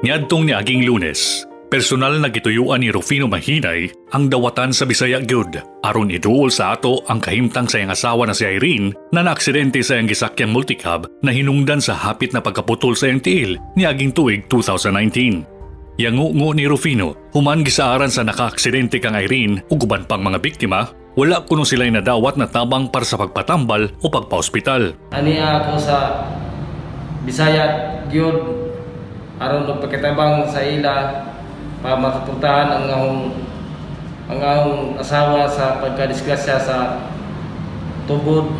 Niadtong niaging Lunes, personal na gituyuan ni Rufino Mahinay ang dawatan sa Bisaya gyud aron iduol sa ato ang kahimtang sa iyang asawa na si Irene na naaksidente sa iyang gisakyang multicab na hinungdan sa hapit na pagkaputol sa iyang tiil niaging tuig 2019. Yangungo ni Rufino, human gisaaran sa nakaaksidente kang Irene ug uban pang mga biktima, wala kuno sila'y nadawat na tabang para sa pagpatambal o pagpaospital. Ani ako sa Bisaya gyud aron magpakitabang sa ila para masuportahan ang akong asawa sa pagkadisgrasya sa Tubod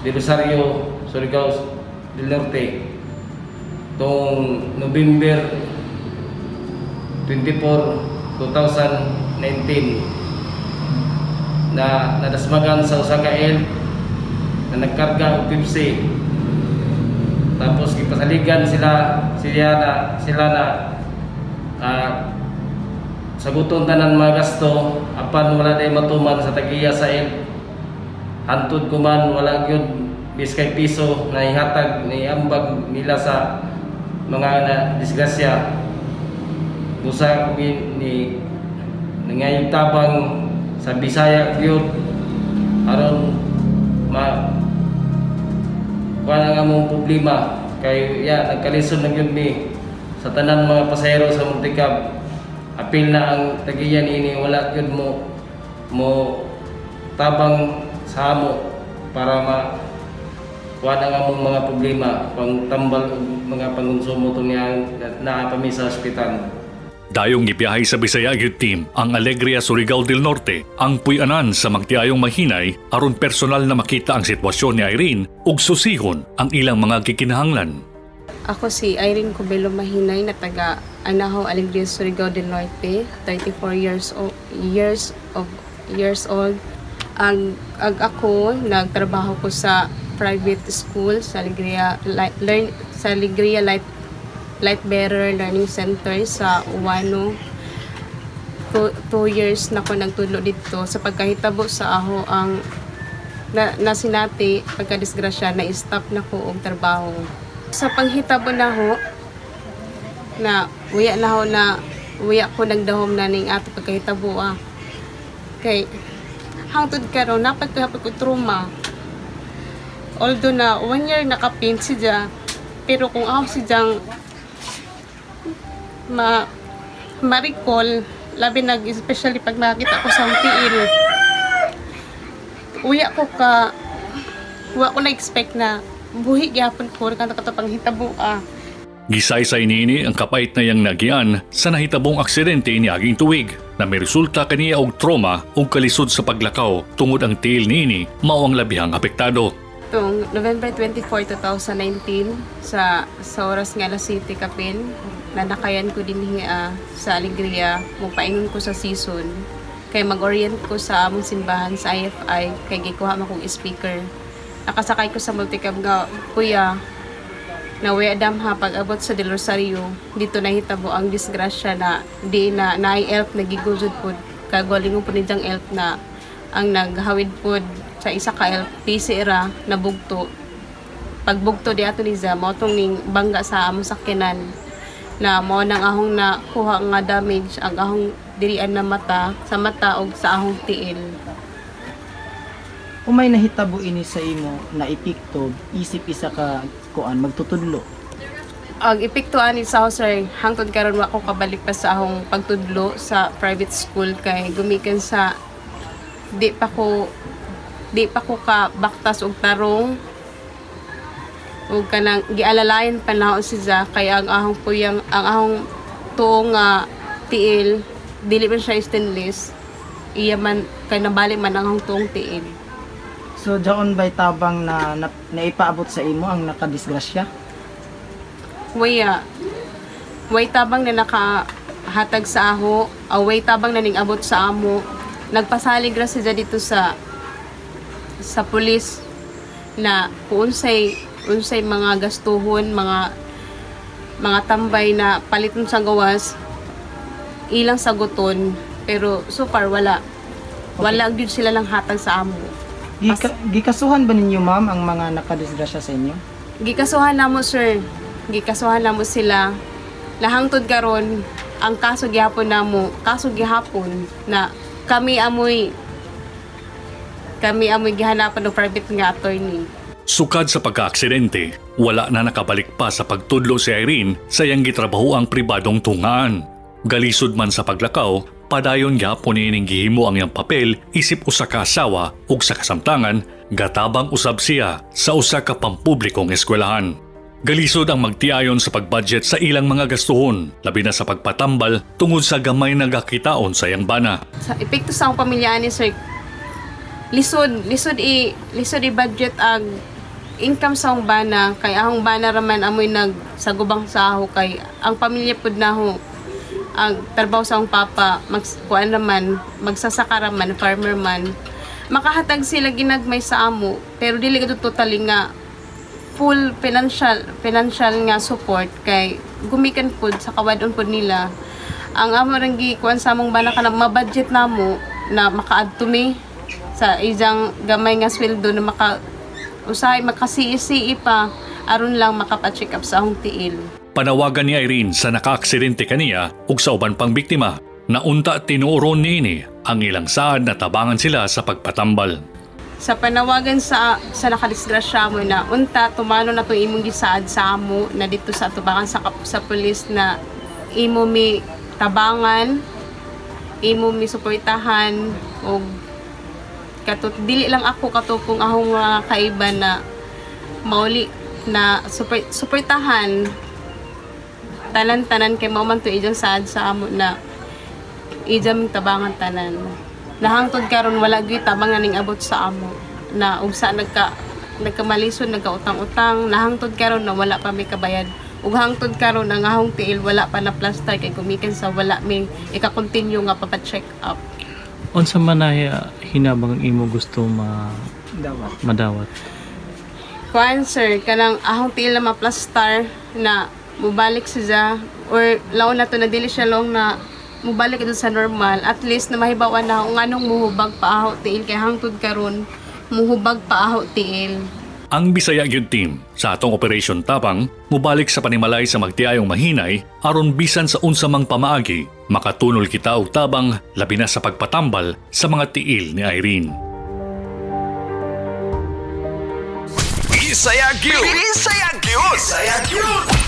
de Rosario, Surigao del Norte tong November 24, 2019 na nadasmagan sa usa ka elf na nagkarga og Pepsi, tapos gipasaligan sila siya na sila na saguton tanan mga gasto, apan wala day matuman sa tagiya sa elf. Hantod kuman, wala gyud biskay piso na ihatag ni ambag nila sa mga na disgrasya. Busa kami ni nangayong tabang sa Bisaya gyud aron ma kuha ang among problema kay ya nagkalisod na gyud mi sa tanan mga pasahero sa multicab. Apil na ang tagiya niini, wala gyud mo mo tabang sa amo para ma kuha ang among mga problema pang tambal og mga pangonsumo tong yang naa pa mi sa ospital. Dayong gibiyahe sa Bisaya gyud team ang Alegria, Surigao del Norte ang puy-anan sa magtiayong Mahinay aron personal na makita ang sitwasyon ni Irene ug susihon ang ilang mga gikinahanglan. Ako si Irene Cubelo Mahinay na taga Anahaw, Alegria, Surigao del Norte, 34 years old. Ang ako nagtrabaho ko sa private school sa Alegria Light, Learn sa Alegria Light Light Bearer Learning Center sa Uwano. 2 years na ko nagtudlo dito. Sa pagkahitabo sa aho ang na, nasinati pagkadisgrasya, na stop na ko og trabaho. Sa panghitabo na ho, na uya na ho na uya ko nagdahom na ning ato pagkahitabo ah. Kay hangtod karon napad ko ko trauma. Although na one year nakapin siya, pero kung ako siyang ma ma-recall, labi nag especially pag nakita ko sa tiil, uya ko ka wa ko na expect na buhi gyapon ko kanto kato panghitabo ah. Gisaysay niini ang kapait na iyang nagian sa nahitabong aksidente niaging tuig na may resulta kaniya og trauma ug kalisod sa paglakaw tungod ang tiil niini mao ang labihang apektado. Tong November 24, 2019 sa oras nga alas 7 kapin, nanakayan ko dinhi sa Alegria, mopaingon ko sa season kay mag-orient ko sa among simbahan sa IFI kay gikuha man kong speaker. Nakasakay ko sa multicab nga kuya na way damha. Pag abot sa Del Rosario dito nahitabo ang disgrasya na di na naay elf nagigujod pod, kagalingon po niyang elf na ang naghawid pod sa isa ka elf PC ra nabugto. Pagbugto di ato ni za mao tong ning bangga sa among sakyanan na mao nang ahong nakuha nga damage ang ahong dirian na mata, sa mata og sa ahong tiil. Kung may nahitabo ini sa imo na epekto isip isa ka kuan magtutudlo? Ang epekto ani sa ako, sir, hangtod karon wa ko kabalik pa sa akong pagtudlo sa private school kay gumikan sa di pa ko ka baktas og tarong ug kanang gialalayan pa nako siya kay ang ahong puyang, ang ahong tuo nga tiil, dili man siya stainless, iya man kay nabali man ang ahong tuong tiil. So jaon bay tabang na naipaabot sa imo ang nakadisgrasya? Waya. Way tabang na nakahatag sa aho, away tabang na ning abot sa amo. Nagpasalig ra siya dito sa pulis na kung unsay unsay mga gastuhon, mga tambay na paliton sa gawas, ilang saguton, pero so far wala. Wala gyud sila lang hatag sa amo. Gikasuhan ba ninyo, ma'am, ang mga nakadisgrasya sa inyo? Gikasuhan namo, sir. Gikasuhan namo sila. Lahangtod karon ang kaso gihapon namo, kaso gihapon na kami amoy gihanapan ng private nga attorney. Sukad sa pagkaaksidente, wala na nakabalik pa sa pagtudlo si Irene sa iyang gitrabaho ang pribadong tungaan. Galisod man sa paglakaw, padayon gyapon niining gihimo ang iyang papel isip usa ka asawa ug sa kasamtangan gatabang usab siya sa usa ka pampublikong eskwelahan. Galisod ang magtiayon sa pagbudget sa ilang mga gastuhon, labi na sa pagpatambal tungod sa gamay na gakitaon sa iyang bana. Sa epekto sa akong pamilya ni sir, lisod i budget ang income sa akong bana kay akong bana raman amoy nag sagubang sa ako kay ang pamilya pud naho ang trabaho sa akong papa mag kuan raman, magsasaka raman, farmer man. Makahatag sila ginagmay sa amo pero dili gud totally nga full financial nga support kay gumikan pud sa kawadon pud nila. Ang amo rang gikuan sa among bana kanang ma-budget namo na makaadto mi sa isang gamay nga sweldo na maka usahay makasi-si pa aron lang makapa-check up sa akong tiil. Panawagan ni Irene sa nakaaksidente kaniya ug sa uban pang biktima na unta tinuoron niini ang ilang saad na tabangan sila sa pagpatambal. Sa panawagan sa nakadisgrasya mo na unta tumano na tong imong gisaad sa amo na dito sa tubangan sa pulis na imo mi tabangan, imo mi suportahan og kato dili lang ako katupong ahong mga kaiba na mauli na suportahan tanan-tanan kay mao man to ijang saad sa amo na ijang tabangan tanan. Nahangtod karon wala gyud tabang na ning abot sa amo na ug sa nagkamalisod, nagkautang-utang. Nahangtod karon na wala pa may kabayad ug hangtod karon ang ahong tiil wala pa na plaster kay gumikan sa wala may ika-continue nga papa-check up. Unsa man na hinabang ang imo gusto ma Dawat. madawat? Kuan sir, kanang ahong tiil na maplastar na mubalik siya or laon na to na dili siya long na mubalik ito sa normal, at least na mahibawan na kung anong muhubag pa aho tiil kay hangtod karon muhubag pa aho tiil. Ang Bisaya Gyud Team sa atong Operation Tapang mubalik sa panimalay sa magtiayong Mahinay aron bisan sa unsa mang pamaagi makatunol kita og tabang, labi na sa pagpatambal sa mga tiil ni Irene. Bisaya Gyud. Bisaya Gyud. Bisaya Gyud.